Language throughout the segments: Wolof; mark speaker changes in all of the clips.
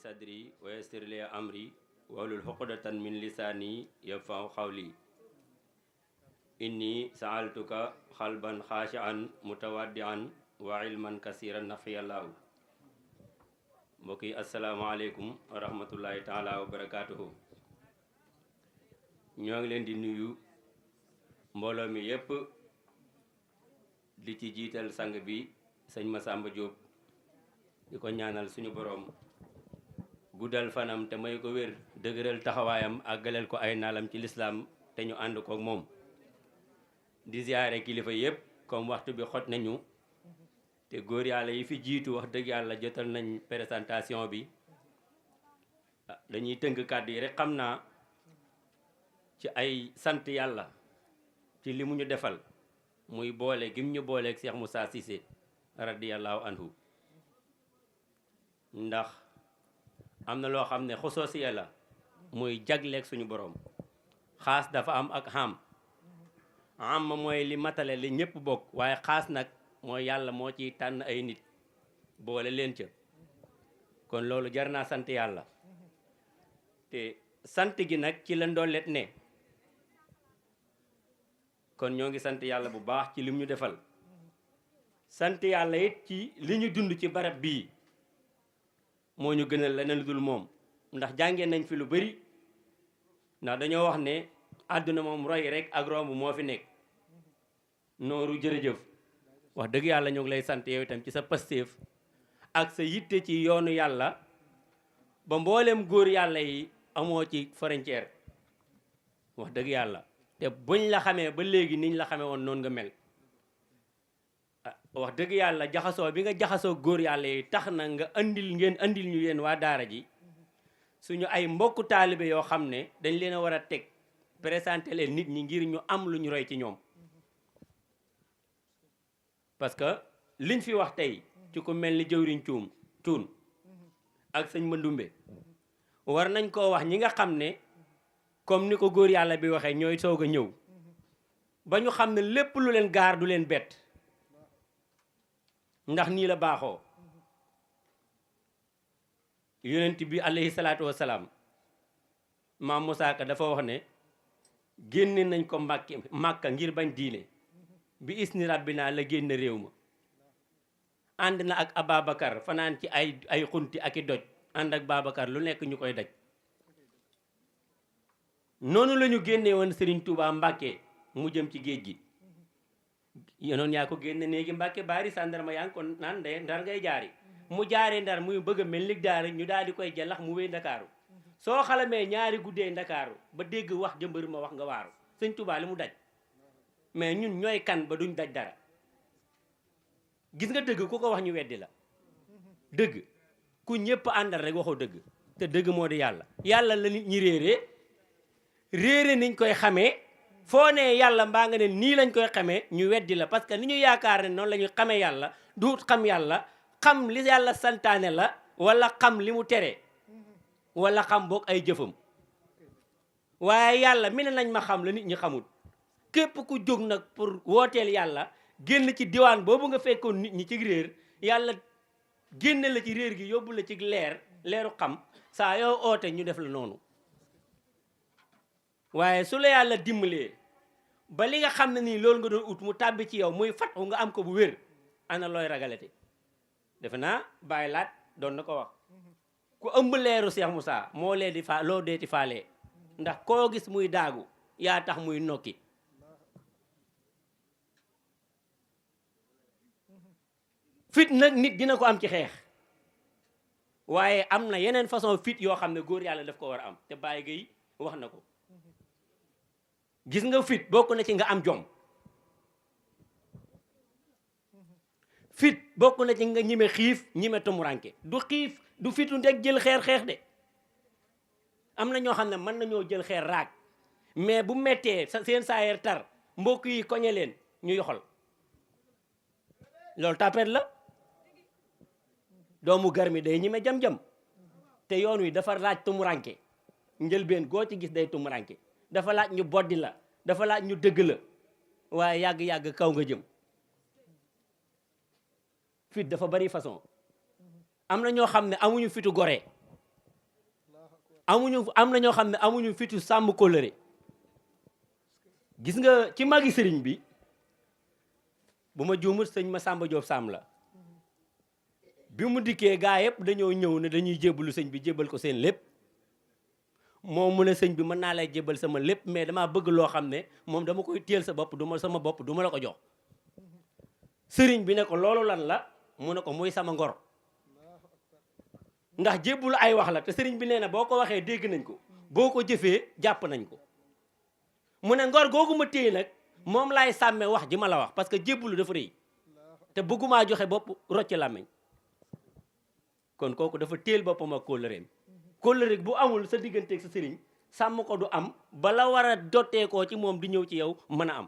Speaker 1: sadri wa yassir li amri wahlul uqdatan min lisani yafqahu qawli inni sa'altuka qalban khashi'an mutawaddi'an wa ilman kasiran nafiyallahu. Mbokk yi asalaamaaleykum wa rahmatullahi taala wa barakatuhu. ñoo ngi leen di nuyu mbooloo mi yépp di ci jiital sang bi sëñ Massamba Diop di ko ñaanal suñu boroom guddal fanam te may ko wér dëgëral taxawaayam àggaleel ko ay naalam ci lislaam te ñu ànd kook moom di ziyaare kilifa yépp comme waxtu bi xot nañu te góor yàlla yi fi jiitu wax dëgg yàlla jotal nañ présentation bi dañuy tënk kàddu yi rek xam naa ci ay sant yàlla ci li mu ñu defal muy boole gim ñu booleeg Cheikh Moussa Cissé radiyallahu anhu ndax am na loo xam ne xusoosiya la muy jagleeg suñu borom xaas dafa am ak am mooy li matale li ñëpp bokk waaye xaas nag mooy yàlla moo ciy tànn ay nit boole leen ca kon loolu jar naa sant yàlla te sant gi nag ci la ndollet ne kon ñoo ngi sant yàlla bu baax ci lim ñu defal sant yàlla it ci li ñu dund ci barab bii moo ñu gënal leneen lu dul moom ndax jàngee nañ fi lu bari ndax dañoo wax ne àdduna moom roy rek ak romb moo fi nekk nooru jërëjëf wax dëgg yàlla ñoo ngi lay sant yow itam ci sa pastéef ak sa yitte ci yoonu yàlla ba mboolem góor yàlla yi amoo ci frontière wax dëgg yàlla te buñ la xamee ba léegi niñ la xamee woon noonu nga mel wax dëgg yàlla jaxasoo bi nga jaxasoo góor yàlla yi tax na nga ngeen andil ñu yéen waa daara ji suñu ay mbokku taalibe yoo xam ne dañ leen a war a teg présenté leen nit ñi ngir ñu am lu ñu roy ci ñoom parce que liñ fi wax tey ci ku mel ni jëwriñ cuun ak sëñ Mandumbe war nañ koo wax ñi nga xam ne comme ni ko góor yàlla bi waxee ñooy soog a ñëw ba ñu xam ne lépp lu leen gaar du leen bett ndax nii la baaxoo yonent bi alayhi salaatu wasalaam maam Musaa Ka dafa wax ne génne nañ ko Màkka ngir bañ diine bi isni rabbina la génn réew ma ànd na ak Ababacar fanaan ci ay xunti ak i doj ànd ak Babacar lu nekk ñu koy daj noonu la ñu génnee woon Serigne Touba Mbàkke mu jëm ci géej gi yenoon yaa ko génne néegi Mbàkke baari sàndarma yaa ngi ko naan ndar ngay jaari mu jaaree ndar muy bëgg a mel ni daara ñu daal di koy jalax mu wéy ndakaaru soo xalamee ñaari guddee ndakaaru ba dégg wax jëmbër ma wax nga waaru sëñ Touba li mu daj mais ñun ñooy kan ba duñ daj dara gis nga dëgg ku ko wax ñu weddi la dëgg ku ñëpp àndal rek waxoo dëgg te dëgg moo di yàlla la nit ñi réere niñ koy xamee foo ne yàlla mbaa nga ne nii lañ koy xamee ñu weddi la parce que ni ñu yaakaar ne noonu la ñu xamee yàlla du xam yàlla xam li yàlla santaane la wala xam li mu tere wala xam boog ay jëfam waaye yàlla mi ne nañ ma xam la nit ñi xamul képp ku jóg nag pour wooteel yàlla génn ci diwaan boobu nga fekkoon nit ñi ci réer yàlla génne la ci réer gi yóbbu la ci leeru xam saa yoo oote ñu def la noonu waaye su la yàlla dimbalee ba li nga xam ne nii loolu nga doon ut mu tàbbi ci yow muy fatu nga am ko bu wér ana looy ragalate defe naa bàyyi laat doon na ko wax ku ëmb leeru Cheikh Moussa moo lee di loo deeti faalee ndax koo gis muy daagu yaa tax muy nokki fit nag nit dina ko am ci xeex waaye am na yeneen façon fit yoo xam ne góor yàlla daf ko war a am te Baye Gueye wax na ko gis nga fit bokk na ci nga am jom fit bokk na ci nga ñime xiif ñime tumuranke du xiif du fitu ndeg jël xeer xeex de am na ñoo xam ne mën nañoo jël xeer raag mais bu mettee seen saayeer tar mbokk yi koñe leen ñu yoxal loolu tapet la doomu garmi day ñime jam-jam te yoon wi dafa laaj tumuranke njëlbeen goo ci gis day tumuranke dafa laaj ñu boddi la dafa laaj ñu dëgg la waaye yàgg-yàgg kaw nga jëm fit dafa bari façon am na ñoo xam ne amuñu fitu gore am na ñoo xam ne amuñu fitu sàmm kóllëre. gis nga ci magi sëriñ bi bu ma juumul sëñ Masamba Diop Sam la bi mu dikkee gaa yëpp dañoo ñëw ne dañuy jébbalu sëñ bi jébbal ko seen lépp moom mu ne sëñ bi mën naa lay jébbal sama lépp mais damaa bëgg loo xam ne moom dama koy téel sa bopp sama bopp du ma la ko jox. sëriñ bi ne ko loolu lan la mu ne ko muy sama ngor ndax jébbulu ay wax la te sëriñ bi nee na boo ko waxee dégg nañ ko boo ko jëfee jàpp nañ ko. mu ne ngor googu ma téye nag moom laay sàmmee wax ji ma la wax parce que jébbulu dafa rëy te bëggumaa joxe bopp rocc làmmiñ kon kooku dafa téel boppam ak kóllëreem. kóllëre bu amul sa digganteeg sa sëriñ sàmm ko du am bala war a dotteekoo ci moom di ñëw ci yow mën a am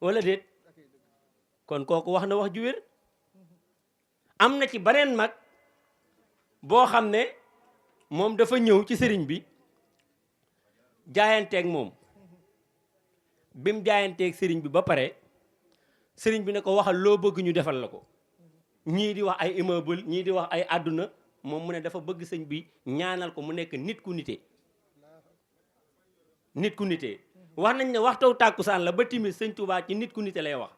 Speaker 1: wala déet kon kooku wax na wax ju wér. am na ci beneen mag boo xam ne moom dafa ñëw ci sëriñ bi jaayanteeg moom bi mu jaayanteeg sëriñ bi ba pare sëriñ bi ne ko waxal loo bëgg ñu defal la ko. ñii di wax ay immeuble ñii di wax ay àdduna moom mu ne dafa bëgg sëñ bi ñaanal ko mu nekk nit ku nite. nit ku nite wax nañ ne waxtaw tàkkusaan la ba timis sëñ Tuubaa ci nit ku nite lay wax.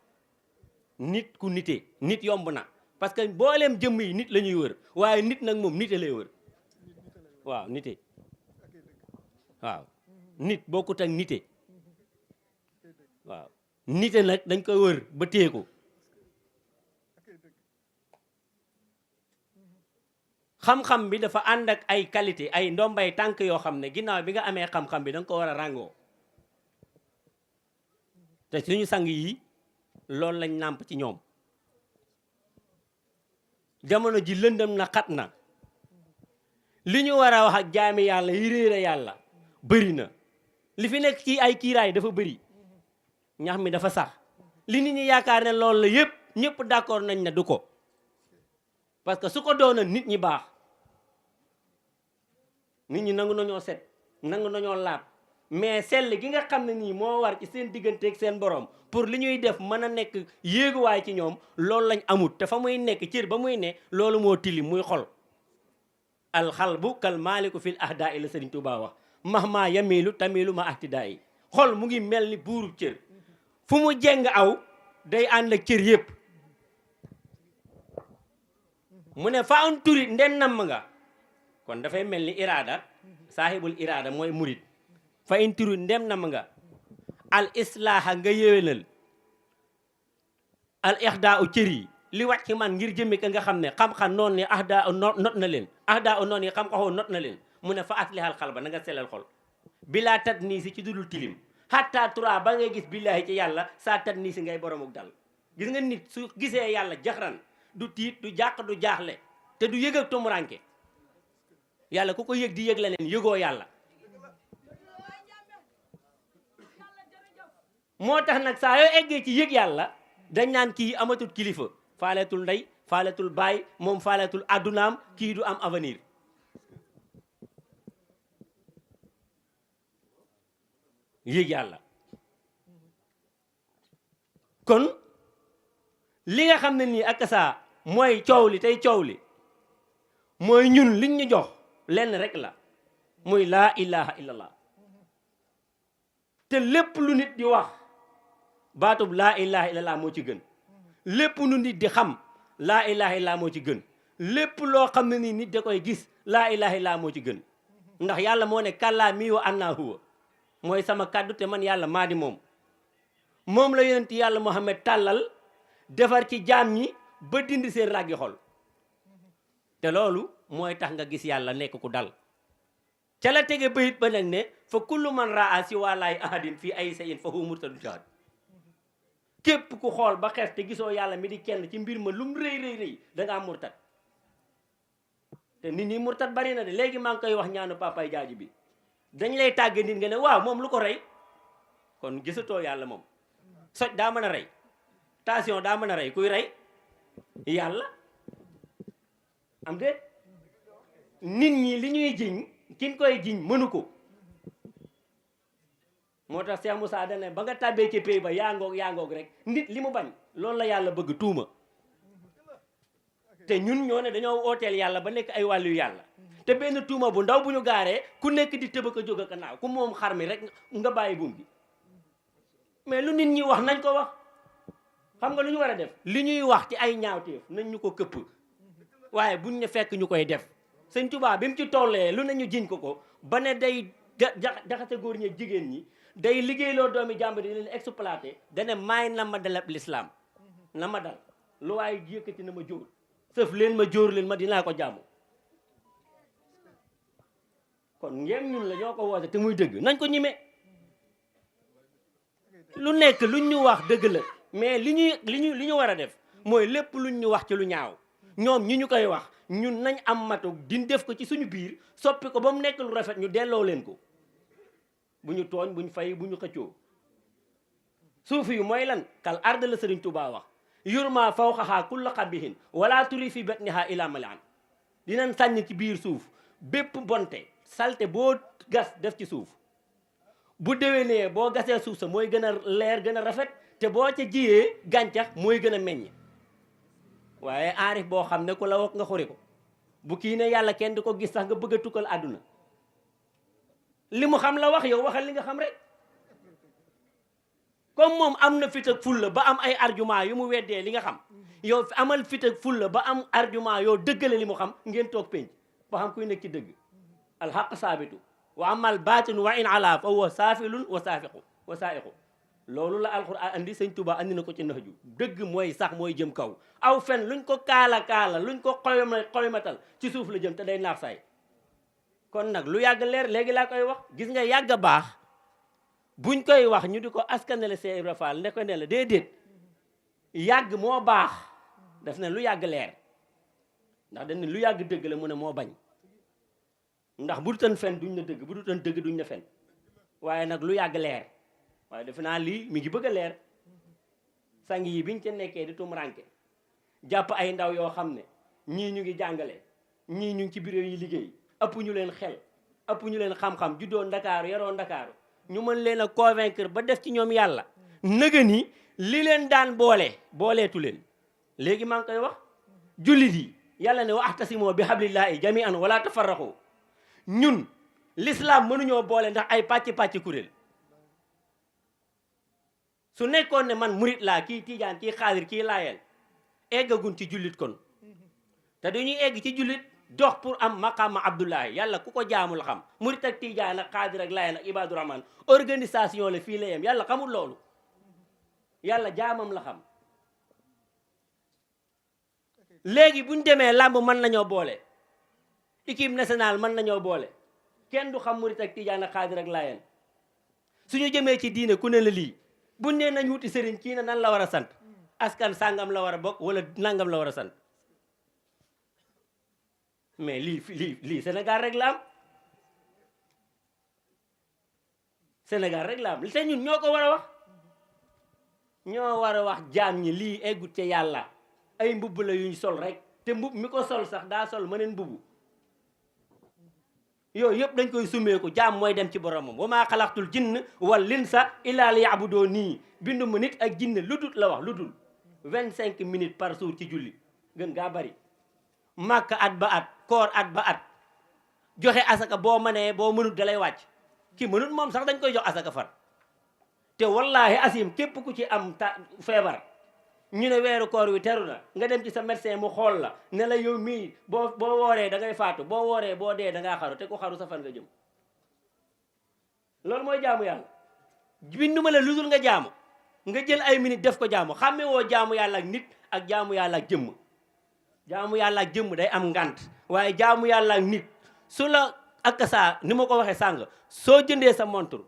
Speaker 1: nit ku nite nit yomb na parce que booleem jëmm yi nit la ñuy wër waaye nit nag moom nite lay wër waaw nite waaw nit bokkut ak nite waaw nite nag dañ koy wër ba téye ko. xam-xam bi dafa ànd ak ay qualité ay ndombay tànk yoo xam ne ginnaaw bi nga amee xam-xam bi da nga ko war a ràngoo te suñu sang yi loolu lañ nàmp ci ñoom. jamono ji lëndëm na xat na li ñu war a wax ak jaami yàlla yi réere yàlla bëri na li fi nekk ci ay kiiraay dafa bëri ñax mi dafa sax li nit ñi yaakaar ne loolu la yëpp ñëpp d'accord nañ ne du ko parce que su ko doona nit ñi baax nit ñi nangu nañoo set nangu nañoo laab mais sell gi nga xam ne nii moo war ci seen digganteeg seen borom pour li ñuy def mën a nekk yéeguwaay ci ñoom loolu lañ amut te fa muy nekk cër ba muy ne loolu moo tilim muy xol. alxalbu kal maaliku fil ahdaa la Sëriñ Tuubaa wax mahma yamilu tamilu ma ahtidaa yi xol mu ngi mel ni buurub cër fu mu jeng aw day ànd ak cër yépp mu ne fa an turi nden namm nga kon dafay mel ni iraada saahibul iraada mooy murit fa in turi ndem namm nga al islaaha nga yéwénal al ixdaa u cër yi li wàcc ci man ngir jëmmi ka nga xam ne xam-xam noonu ni ahdaa u not na leen ahdaa u noonu yi xam-xamoo not na leen mu ne fa aslihal xal ba na nga selal xol bilaa tat nii si ci dudul tilim xatta tura ba ngay gis billaahi ci yàlla saa tat nii si ngay boromuk dal. gis nga nit su gisee yàlla jaxran du tiit du jàq du jaaxle te du yëg ak tumuranke yàlla ku ko yëg di yëg leneen yëgoo yàlla. moo tax nag saa yoo eggee ci yëg yàlla dañ naan kii amatul kilifa faaletul ndey faaletul baay moom faaletul addunaam kii du am avenir. yëg yàlla kon li nga xam ne nii ak saa mooy coow li tey coow li mooy ñun liñ ñu jox lenn rek la muy laa ilaha illallah te lépp lu nit di wax baatub laa ilaha illallah moo ci gën lépp lu nit di xam laa ilaha illallah moo ci gën lépp loo xam ne nii nit da koy gis laa ilaha illallah moo ci gën ndax yàlla moo ne kàllaa mii wa annaa huwa mooy sama kàddu te man yàlla maa di moom la yonent yàlla Muhammad tàllal defar ci jaam ñi ba dindi seen ràggi xol te loolu mooy tax nga gis yàlla nekk ku dal ca la tege bayit ba nag ne fa kullu man raa si walaay ahadin fii ay sayin fa huwa murtadu jahad képp ku xool ba xef te gisoo yàlla mi di kenn ci mbir ma lum rëy rëy rëy da ngaa murtat te nit ñi murtat bari na de léegi maa ngi koy wax ñaanu papay jaaji bi dañ lay tàgge nit nga ne waaw moom lu ko rey kon gisatoo yàlla moom soj daa mën a rey tension daa mën a rey kuy rey yàlla am de nit ñi li ñuy jiñ kin koy jiñ mënu ko moo tax Cheikh Moussa dane ba nga tàbbee ci pay ba yaa ngoog rek nit li mu bañ loolu la yàlla bëgg tuuma te ñun ñoo ne dañoo ooteel yàlla ba nekk ay wàllu yàlla te benn tuuma bu ndaw bu ñu gaaree ku nekk di tëb ko jóg ak naaw ku moom xar mi rek nga bàyyi buum bi mais lu nit ñi wax nañ ko wax xam nga lu ñu war a def li ñuy wax ci ay ñaawteef nañ ñu ko këpp waaye buñ ne fekk ñu koy def sëñ Tuubaa bi mu ci tollee lu ne ñu jiñ ko ba ne day jaxase góor ñi jigéen ñi day liggéeyloo doomi jàmbur di leen exploité dane maay na ma dalab l'islam na ma dal lu waaye yëkkati na ma jóor sëf leen ma jóor leen ma dinaa ko jaamu kon ngeen ñun la ñoo ko woote te muy dëgg nañ ko ñime lu nekk luñ ñu wax dëgg la mais li ñu war a def mooy lépp luñ ñu wax ci lu ñaaw ñoom ñi ñu koy wax ñun nañ am matu din def ko ci suñu biir soppi ko ba mu nekk lu rafet ñu delloo leen ko bu ñu tooñ bu ñu fay bu ñu xëccoo suufi yu mooy lan kal arde la Sëriñ Tuubaa wax yurma fawqahaa kulla qabihin wala turi fi batniha ila malaan dinañ sànni ci biir suuf bépp bonte salte boo gas def ci suuf bu déwénee boo gasee suuf sa mooy gën a leer gën a rafet te boo ca jiyee gàncax mooy gën a meññ waaye aarif boo xam ne ku la wax nga xuri ko bu kii ne yàlla kenn di ko gis sax nga bëgg a tukkal àdduna li mu xam la wax yow waxal li nga xam rek comme moom am na fit ak fulla ba am ay argument yu mu weddee li nga xam yow amal fit ak fulla ba am argument yoo dëggale li mu xam ngeen toog penc ba xam kuy nekk ci dëgg alxaq saabitu wa amal baatinu wa in ala fa huwa saafilun wa saa'iqu loolu la alxuraan andi sëñ Tuubaa andi na ko ci Nahju dëgg mooy sax mooy jëm kaw aw fen luñ ko kaala luñ ko xoymatal ci suuf la jëm te day naax saay kon nag lu yàgg leer léegi laa koy wax gis nga yàgg baax buñ koy wax ñu di ko askanale Seex Ibra Faal ne ko ne la déedéet yàgg moo baax daf ne lu yàgg leer ndax dañ ne lu yàgg dëgg la mu ne moo bañ ndax bu dutan fen duñ na dëgg bu dutan dëgg duñ na fen waaye nag lu yàgg leer waaye defe naa lii mi ngi bëgg a leer sang yi biñ ca nekkee di tumranke jàpp ay ndaw yoo xam ne ñii ñu ngi jàngale ñii ñu ngi ci bureau yi liggéey ëpp ñu leen xel ëpp ñu leen xam-xam juddoo ndakaaru yaroo ndakaaru ñu mën leen a convaincre ba def ci ñoom yàlla nëga ni li leen daan booleetu leen léegi maa ngi koy wax jullit yi yàlla ne wa ahtasimoo bi hablillahi jami'an wala tafarraqu ñun l'islam mënuñoo boole ndax ay pàcc kuréel su nekkoon ne man murit laa kii tiijaan kii xaadir kii laayeel eggagun ci jullit kon te dañuy egg ci jullit dox pour am maqaama abdullahi yàlla ku ko jaamu la xam murit ak tiijaan ak xaadir ak laayeen ak ibaadu rahman organisation la fii la yem yàlla xamul loolu yàlla jaamam la xam léegi buñ demee làmb mën nañoo boole équipe nationale mën nañoo boole kenn du xam murit ak tiijaan ak xaadir ak laayeen suñu jëmee ci diine ku ne la lii buñ nee nañ wuti sëriñ kii na nan la war a sant askan sàngam la war a bokk wala nangam la war a sant mais lii Sénégal rek la am Sénégal rek la am te ñun ñoo ko war a wax ñoo war a wax jaam ñi lii eggut ca yàlla ay mbubb la yuñ sol rek te mbubb mi ko sol sax daa sol mëneen mbubb yooyu yëpp dañ koy summeeku jaam mooy dem ci boromam wa maa xalaqtul jinn wal insa illa liya'budoo nii bindu ma nit ak jinne lu dul la wax lu dul 25 minutes par jour ci julli gën gaa bari màkk at ba at koor at ba at joxe asaka boo mënee boo mënut dalay wàcc ki mënut moom sax dañ koy jox asaka far te wallahi asim képp ku ci am feebar ñu ne weeru koor wi teru na nga dem ci sa médecin mu xool la ne la yow mii boo wooree da ngay faatu boo wooree boo dee da ngaa xaru te ku xaru sa fan nga jëm loolu mooy jaamu yàlla binduma la lu dul nga jaamu nga jël ay minutes def ko jaamu xàmme woo jaamu yàlla ak nit ak jaamu yàlla ak jëmm jaamu yàlla ak jëmm day am ngant waaye jaamu yàlla ak nit su la ak saa ni ma ko waxee sàng soo jëndee sa montre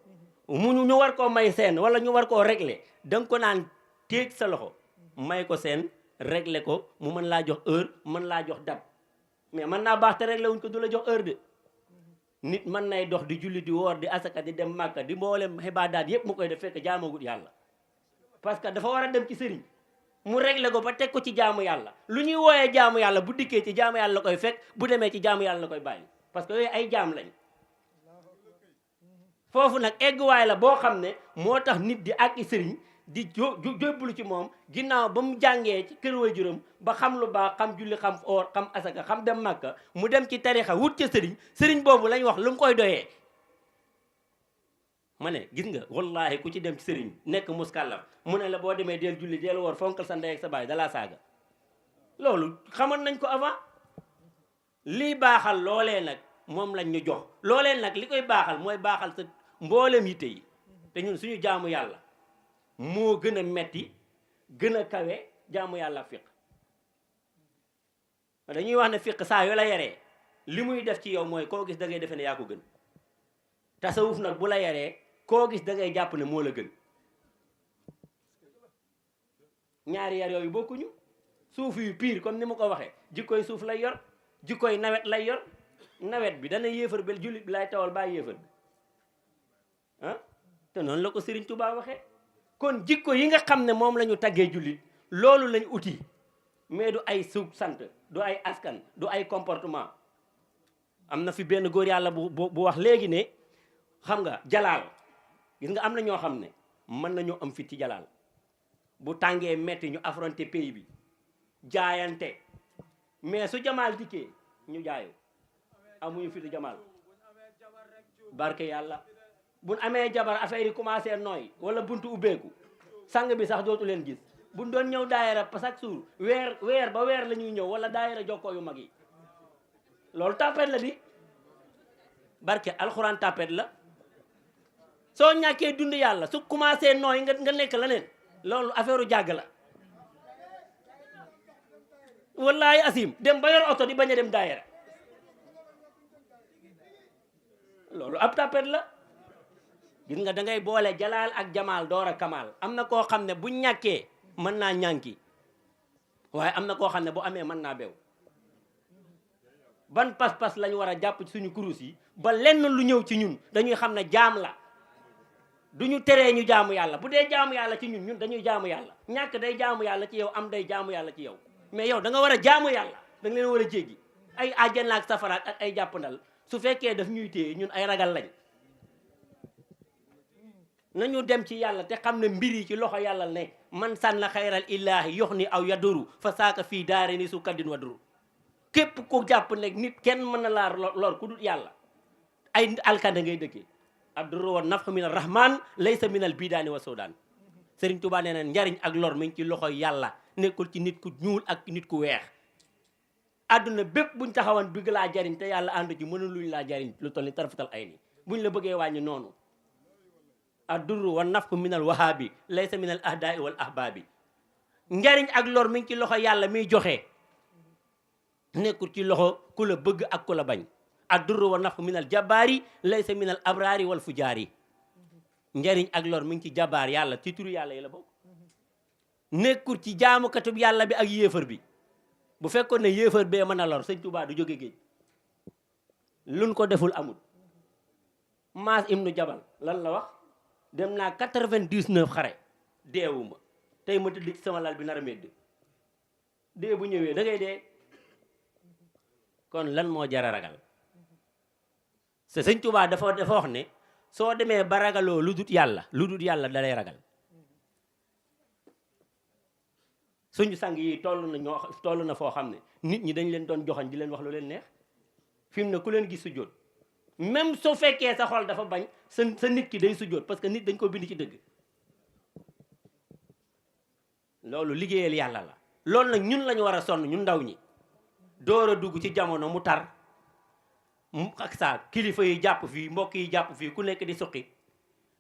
Speaker 1: ñu war koo may seen wala ñu war koo régler da nga ko naan téeg sa loxo may ko seen régler ko mu mën laa jox heure mën laa jox date mais mën naa baax te régler wuñ ko du la jox heure de nit mën nay dox di julli di woor di asaka di dem màkka di mboolem xibaadaat yépp mu koy def fekk jaamagut yàlla parce que dafa war a dem ci sëriñ mu régler ko ba teg ko ci jaamu yàlla lu ñuy wooyee jaamu yàlla bu dikkee ci jaamu yàlla la koy fekk bu demee ci jaamu yàlla la koy bàyyi parce que yooyu ay jaam lañ foofu nag egguwaay la boo xam ne moo tax nit di àkki sëriñ di jóbbalu ci moom ginnaaw ba mu jàngee ci kër waajuram ba xam lu baax xam julli xam oor xam asaka xam dem màkka mu dem ci tarixa wut ca sëriñ boobu lañ wax lu mu koy doyee. ma ne gis nga wallahi ku ci dem ci sëriñ nekk muskàllaf mu ne la boo demee del julli del woor fonkal sa ndey ak sa baay dalaa saaga. loolu xamoon nañ ko avant. lii baaxal loolee nag moom lañ ñu jox loolee nag li koy baaxal mooy baaxal sa mboolem yitte yi te ñun suñu jaamu yàlla moo gën a metti gën a kawe jaamu yàlla fiq. dañuy wax ne fiq saa yoo la yaree li muy def ci yow mooy koo gis da ngay defe ne yaa ko gën. tasawuf nag bu la yaree koo gis da ngay jàpp ne moo la gën. ñaari yar yooyu bokkuñu. suuf yu pire comme ni ma ko waxee jikkoy suuf lay yor jikkoy nawet lay yor nawet bi dana yéefar bel jullit bi lay tawal bàyyi yéefar bi ah te noonu la ko Serigne Touba waxee. kon jikko yi nga xam ne moom la ñu taggee jullit loolu lañ uti mais du ay suuf sant du ay askan du ay comportement. am na fi benn góor yàlla bu wax léegi ne xam nga jalaal gis nga am na ñoo xam ne mën nañoo am fit ci jalaal bu tàngee metti ñu affronter pays bi jaayante mais su jamaal dikkee ñu jaayu amuñu fitu jamaal barke yàlla buñ amee jabar affaire yi commencé nooy wala buntu ubbeeku sang bi sax dootu leen gis buñ doon ñëw daayira chaque jour weer ba weer la ñuy ñëw wala daayira jokkoo yu mag yi loolu tapet la di barke alxuraan tapet la. soo ñàkkee dund yàlla su commencé nooy nga nekk leneen loolu affaire jàgg la. wallahi asim dem ba yor oto di bañ a dem daayira loolu ab tapet la. gis nga da ngay boole jalaal ak jamaal door a kamaal. am na koo xam ne bu ñàkkee mën naa ñànki waaye am na koo xam ne bu amee mën naa bew. ban pas-pas lañ war a jàpp ci suñu kurus yi ba lenn lu ñëw ci ñun dañuy xam ne jaam la du ñu teree ñu jaamu yàlla. bu dee jaamu yàlla ci ñun dañuy jaamu yàlla. ñàkk day jaamu yàlla ci yow am day jaamu yàlla ci yow mais yow da nga war a jaamu yàlla da nga leen war a jéggi ay àjjana ak safara ak ay jàppandal su fekkee daf ñuy téye ñun ay ragal lañ. nañu dem ci yàlla te xam ne mbir yi ci loxo yàlla ne man sànna xayral illaahi yox ni aw yaduru fa saaka fii daare ni su kaddin waduru. képp ku jàpp ne nit kenn mën na laa lor ku dul yàlla ay alkande ngay dëkkee. adduru wa nafxu min arrahman laysa min al bidaani wa sodaan. Serigne Touba nee na njariñ ak lor mi ngi ci loxo yàlla nekkul ci nit ku ñuul ak nit ku weex. àdduna bépp buñ taxawan bëgg laa jariñ te yàlla àndu ci mënul luñ laa jariñ lu toll ni tarfatal ay ni buñ la bëggee wàññi noonu. adduru wa nafxu min al wahaabi laysa min al ahdaai wal ahbaabi. njariñ ak lor mi ngi ci loxo yàlla miy joxe nekkul ci loxo ku la bëgg ak ku la bañ. addurru wa nafxu min al jabaari laysa min al abraari wal fujaari. njariñ ak lor mi ngi ci jabaar yàlla ci turu yàlla yi la bokk. nekkul ci jaamukatub yàlla bi ak yéefar bi. bu fekkoon ne yéefar bee mën a lor sëñ Tuubaa du jóge géej. luñ ko deful amul. Maas ibnu Jabal lan la wax dem naa 99 xare deewuma tey ma tëdd ci sama lal bi nar a medd dee bu ñëwee da ngay dee. kon lan moo jar a ragal te sëñ Tuubaa dafa wax ne soo demee ba ragaloo lu dut yàlla da lay ragal. suñu sang yi toll na foo xam ne nit ñi dañ leen doon joxañ di leen wax lu leen neex fi mu ne ku leen gis sujjóot même soo fekkee sa xol dafa bañ sa nit ki day sujjóot parce que nit dañ ko bind ci dëgg. loolu liggéeyal yàlla la. loolu nag ñun lañu war a sonn ñun ndaw ñi door a dugg ci jamono mu tar ak saa kilifa yi jàpp fii mbokk yi jàpp fii ku nekk di suqi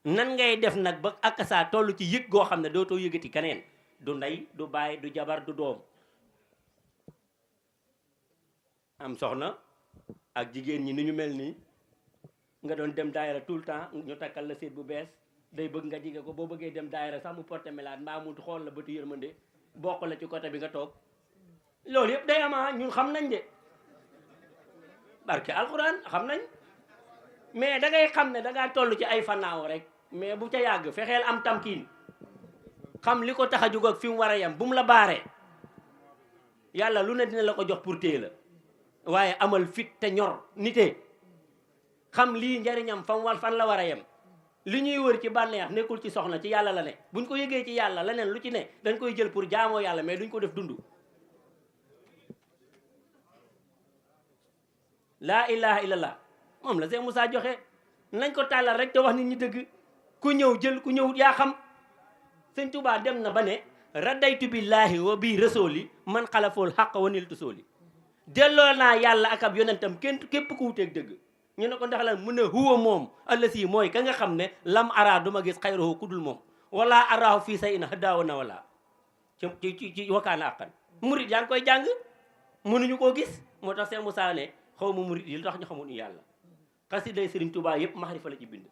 Speaker 1: nan ngay def nag ba ak saa toll ci yëg goo xam ne dootoo yëgati keneen du ndey du baay du jabar du doom. am soxna ak jigéen ñi ni ñu mel nii nga doon dem daayira tout le temps ñu takkal la séet bu bees day bëgg nga jige ko boo bëggee dem daayira sax mu porté malade mbaa mu xool la bëtu yërmande bokk la ci côté bi nga toog. loolu yëpp day ama ñun xam nañ de barke alxuraan xam nañ mais da ngay xam ne da ngaa toll ci ay fannaaw rek mais bu ca yàgg fexeel am tamkiin xam li ko tax a jóg ak fi mu war a yem bu mu la baaree yàlla lu ne dina la ko jox pour téye la waaye amal fit te ñor nite xam lii njariñam fan la war a yem li ñuy wër ci bànneex nekkul ci soxna ci yàlla la ne buñ ko yëgee ci yàlla leneen lu ci ne dañ koy jël pour jaamoo yàlla mais duñ ko def dund. laa ilaha illallah moom la Cheikh Moussa joxe nañ ko tàllal rek te wax nit ñi dëgg ku ñëw jël ku ñëw yaa xam. sëñ Tuubaa dem na ba ne raddaytu billahi wa bi rasuli man xalafool xaq wa niltu sooli delloo naa yàlla ak ab yonentam képp ku wuteeg dëgg. ñu ne ko ndax lan mu ne huwa moom allasi mooy ka nga xam ne lam ara duma gis xayrahu ku dul moom wala arahu fii say in daawa na wala ci wakaana àqan murit yaa ngi koy jàng mënuñu koo gis moo tax Cheikh Moussa ne xaw ma murit yi lu tax ñu xamul ñu yàlla xasiday Sëriñ Tuubaa yëpp maxarifa la ci bind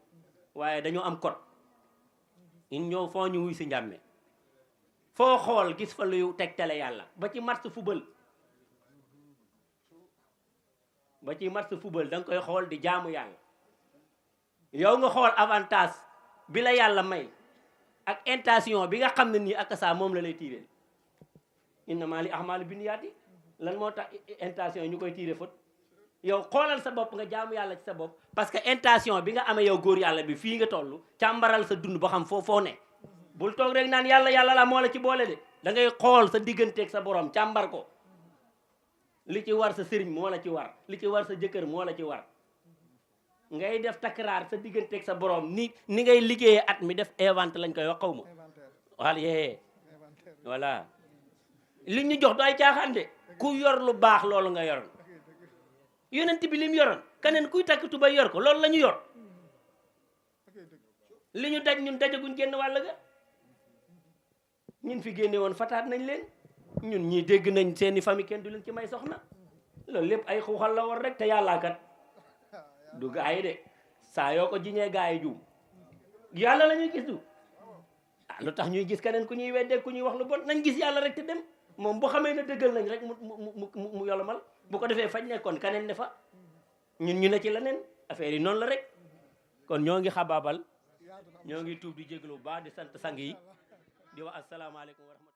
Speaker 1: waaye dañoo am code in ñëw foo ñu wuy si njàmme foo xool gis fa luy tegtale yàlla ba ci match football da nga koy xool di jaamu yàlla yow nga xool avantage bi la yàlla may ak intention bi nga xam ne nii ak saa moom la lay tiireel innamaa li a'maalu binniyaati lan moo tax intention ñu koy tiire fët yow xoolal sa bopp nga jaamu yàlla ci sa bopp parce que intention bi nga amee yow góor yàlla bi fii nga toll càmbaral sa dund ba xam foo ne bul toog rek naan yàlla la moo la ci boole de da ngay xool sa digganteeg sa borom càmbar ko li ci war sa sëriñ moo la ci war li ci war sa jëkkër moo la ci war ngay def takraar sa digganteeg sa borom ni ngay liggéeyee at mi def invente lañ koy wax xaw ma wala yee voilà li ñu jox du ay caaxaan de ku yor lu baax loolu nga yoroon yonent bi lim yoroon keneen kuy takk tuba yor ko loolu la ñu yor li ñu daj ñun dajaguñ génn wàll ga ñun fi génne woon fataat nañ leen ñun ñii dégg nañ seeni famille kenn du leen ci may soxna loolu lépp ay xuuxal la war rek te yàllaa kat du gaa yi de saa yoo ko jiñee gaa yi juum yàlla la ñuy gis du lu tax ñuy gis keneen ku ñuy weddee ku ñuy wax lu bon nañ gis yàlla rek te dem moom bu xamee ne dëggal nañ rek mu yolomal bu ko defee fañ nekkoon keneen ne fa ñun ñu ne ci leneen affaire yi noonu la rek kon ñoo ngi xabaabal ñoo ngi tuub di jéglu bu baax di sant sang yi di wax asalaamaaleykum wa rahmatulah